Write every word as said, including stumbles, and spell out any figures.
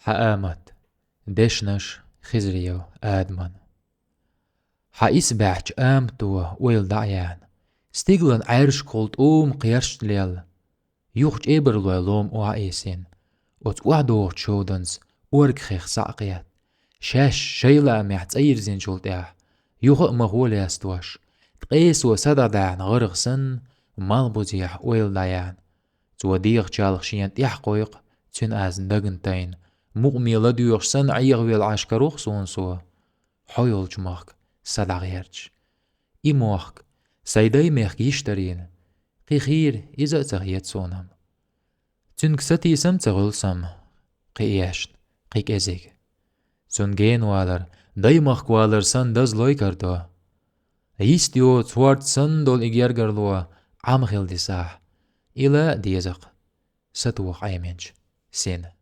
Хьа амат. Дешнаш Хизриев Адаман. Хьа исбаьхьча амато ойла дӀа а яьхьна, стиглан Ӏаьржа кхул тӀома кхерча лелла, юха чӀебарлой лома охьа а эсийна, оцу охьадогӀучу шовданца оргахех схьа а кхетта, шаьш шайн лаамехь цӀа йирзинчул тӀаьхьа, юха а махо а лестош, ткъесо садӀадаьхьна гӀаргӀа санна, малхбузехь ойла дӀа а яьхьна, цо дегӀачалха шена тӀехь кхойкху, цуьнан аз дагна тайна, мукъаме ладоьгӀуш санна Ӏехавелла Ӏаш каро-кх суна со, хьо йолчу махка са дӀагӀерташ. И мохк, сайн дай мехка йиш дарийна, кхин хийра иза а ца хета суна-м. Цуьнга сатийсам а ца хуьлу сан-м, кхин эшна, кхин кӀезиг. Цунна генавалар, дай махка валар санна дазлой карадо. Йист йоцу хӀорд санна долу и гергарло Ӏама хила дисахь, и ла а деза-кх сатоха Ӏеминчу сина.